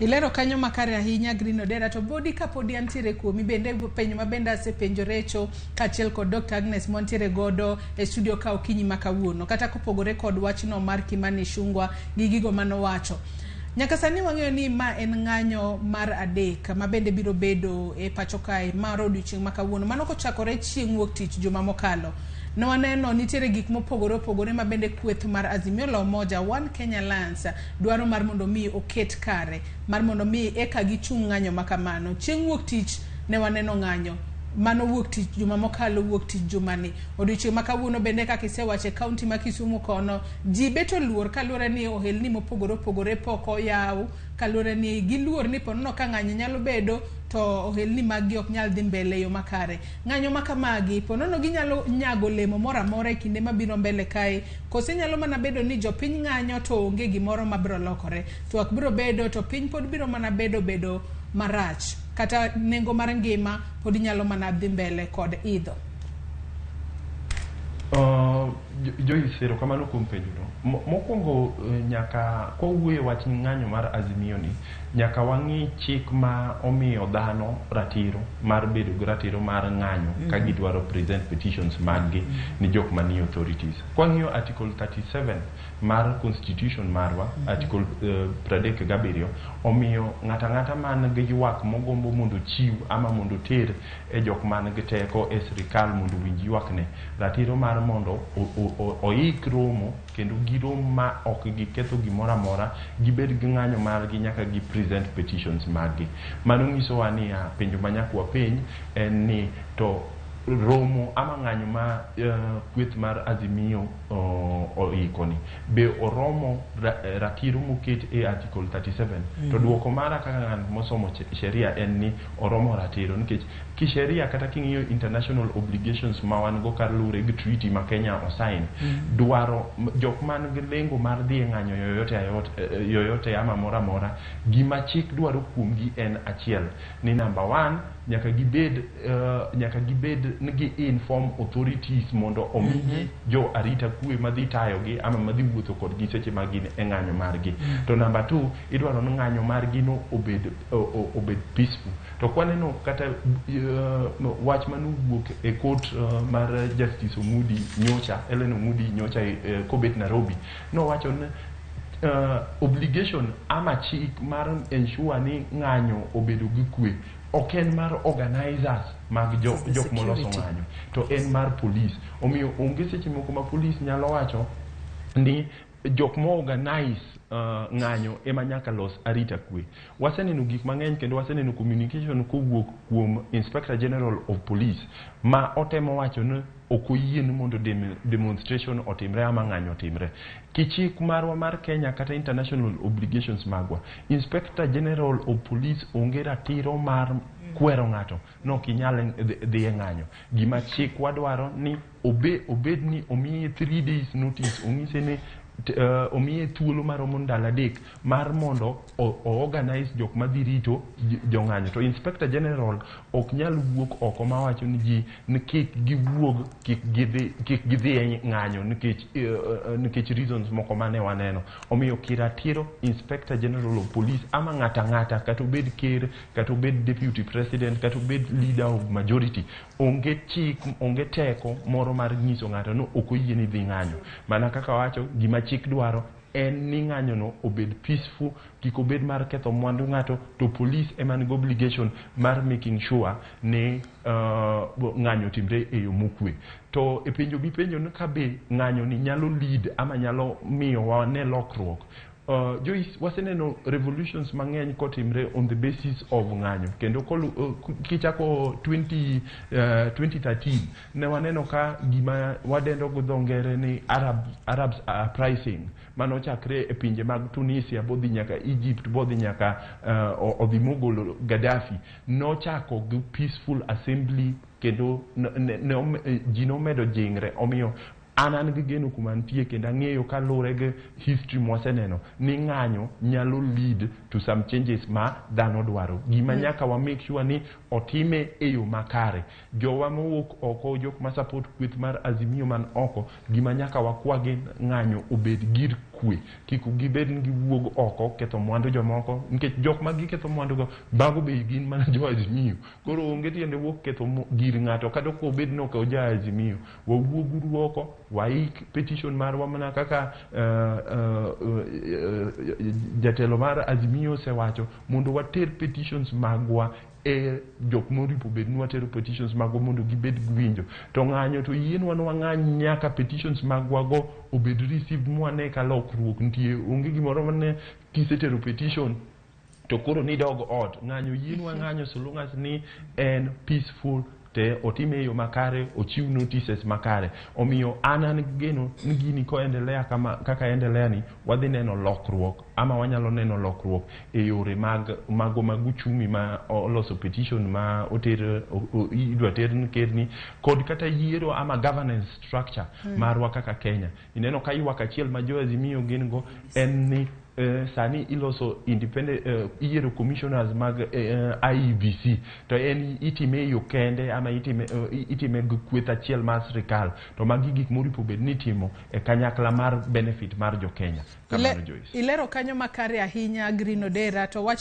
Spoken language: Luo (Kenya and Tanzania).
Ilero kanyo makare ahinya, Green Odera. To bodi kapodi antiere kuomi, bende penjo ma bende asepenjo Recho kaachiel kod Dr. Agnes mwantiere godo e studio ka okinyi ma kawuono, kata kopogore kod wachno mar Kimani Ichung'wah gi gigo manowacho. Nyaka sani wang'eyo ni ma en ng'anyo mar adek ma bende biro bedo e pacho kae mar odiochieng' ma kawuono. Mano kochakore chieng' wuok tich juma mokalo. Ne waneno nitiere gik mopogore opogore ma bende kweth mar Azimio la Umoja One Kenya Alliance dwaro mar mondo mi oket kare mar mondo mi eka gichung' ng'anyo ma kamano. Chieng' wuok tich ne waneno ng'anyo. Mano wuok tich juma mokalo, wuok tich jumani. Odiochieng' ma kawuono bende kaka isewacho e kaunti ma Kisumu kono, ji bet oluor kaluwore ni ohelni mopogore opogore pok oyaw, kaluwore ni giluor ni ponono ka ng'anyo nyalo bedo to ohelni mag gi ok nyal dhi mbele e yo makare. Ng'anyo ma kamagi ponono ginyalo nyago olemo moro amora e kinde mabiro mbele kae, kose nyalo mana bedo ni jopiny ng'anyo to onge gimoro mabiro lokore. Twak biro bedo to piny pod biro mana bedo bedo marach, kata nengo mar ngima pod nyalo mana dhi mbele kod idho. Joyce, erokamano kuom penjono. Mokwongo nyaka kwawuoyo e wach ng'anyo mar Azimio ni, nyaka wang'i chik ma omiyo dhano ratiro mar bedo gi ratiro mar ng'anyo ka gidwaro present petitions mag gi ni jok manie authorities. Kwang'iyo Article 37 mar constitution marwa, Article 37, omiyo ng'ato ang'ata man gi ywak mogombo mondo ochiw ama mondo oter e jok man gi teko e sirikal mondo owinj ywakne, ratiro mar mondo oik romo kendo girom ma ok giketho gimoro amora, gibed gi ng'anyo margi nyaka gi present petitions mag gi. Mano nyisowa niya, penjo ma nyaka wapenj en ni to romo ama ng'anyo ma kweth mar Azimio oiko ni be oromo ratiro moket e Article 37? To duoko mara kaka ng'at mosomo sheria en ni oromo ratiro, nikech kisheria kata king'iyo international obligations ma wan go kaluwore gi treaty ma Kenya osign, dwaro jok man gi lengo mar dhi e ng'anyo yoyote yoyote ama moro amora, gima chik dwaro kuomgi en achiel ni number one, nyaka gibed ni gi inform authorities mondo omigi jo arita kwe madhi tayogi ama madhi wuotho kodgi seche ma gin e ng'anyo margi. To number two, idwaro ni ng'anyo margi no obed peaceful. To kwaneno kata wach manowuok e court mar Justice Ong'udi nyocha, Hellen Ong'udi nyocha, kobet Nairobi, nowacho ni obligation ama chik mar ensure ni ng'anyo obedo gi kwe ok en mar organizers mag jo, jok moloso ng'anyo, to en mar police. Omiyo onge seche moko ma police nyalo wacho ni jok mo organize ng'anyo ema nyaka los arita kwe. Waseneno gik mang'eny kendo waseneno communication kowuok kuom Inspector General of Police ma otemo wacho ni ok oyie ni mondo demonstration otimre ama ng'anyo otimre. Kichik marwa mar Kenya kata international obligations magwa, Inspector General of Police onge ratiro mar kwero ng'ato no ok inyal dhi e ng'anyo. Gima chik wadwaro ni obed ni omiye 3 days notice, onyise ni omiye thuolo maromo ndalo 3 mar mondo o organize jok madhi rito jong'anyo. To Inspector General ok nyal wuok oko mawacho ni ji ni kik giwuog, kik gidhi e ng'anyo nikech reasons moko mane waneno. Omiyo kiratiro Inspector General of Police ama ng'ata ng'ata, kata obed ker, kata obed deputy president, kata obed leader of majority, onge chik, onge teko moro mar nyiso ng'ato ni ok oyieni dhi ng'anyo. Mana kaka wacho, gima chik dwaro en ni ng'anyo no obed peaceful, kik obed mar ketho mwandu ng'ato, to police ema nigi obligation mar making sure ni ng'anyo otimre e yo mokwe. To e penjo mipenjo ni ka be ng'anyo ni nyalo lead ama nyalo miyo wane lokruok, Joyce, waseneno revolutions mang'eny kotimre on the basis of ng'anyo. Kendo kichako 2013 ne waneno ka gima wadendo gi dho ngere ni Arab uprising manochakre e pinje mag Tunisia bodhi nyaka Egypt, bodhi nyaka odhi mogolo Gaddafi, nochako gi peaceful assembly kendo ji nomedo jingre. Omiyo an gi geno kuma antie kendo ang'eyo kaluwore gi history mwaseneno ni ng'anyo nyalo lead. to some changes ma dhano dwaro. Gima nyaka wa make sure ni otime e yo makare. Jowa mowuok oko, jok ma support kweth mar Azimio man oko, gima nyaka wakwagi, ng'anyo obed gir kwe, kik gibed ni giwuog oko ketho mwandu jomoko, nikech jok ma giketho mwandu go mago be gin mana jo Azimio. Koro onge tiende wuok ketho gir ng'ato kata ok obed ni ok oja Azimio. Wawuoguru oko, waik petition marwa mana kaka jatelo mar Azimio osewacho, mondo water petitions magwa e jok moripo bed ni watero petitions magwa mondo gibed gi winjo. To ng'anyo to yienwa ni wang'any nyaka petitions magwa go obed received, mwane ka lokruok nitie. Onge gimoro mane kisetero petition to koro nidog ot. Ng'anyo yienwa ng'anyo so long as ni en peaceful, te otime e yo makare, ochiw notices makare. Omiyo an gi geno ni gini koendelea kama kaka endelea ni, wadhi neno lokruok ama wanyalo neno lokruok e yore mag mago mag uchumi ma oloso petition ma oter idwa ter ni ker ni kod kata yiero ama governance structure marwa kaka Kenya. Ineno ka ywak achiel ma jo Azimio gin go en ni sani iloso independent, iyiero commissioners mag IEBC, to en itime e yo kende ama itime gi kweth achiel mar sirikal, to magi gik moripo bed ni itimo e kanyakla mar benefit mar jo Kenya. Kamano, Joyce. Ilero kanyo makare ahinya, Green Odera, to wach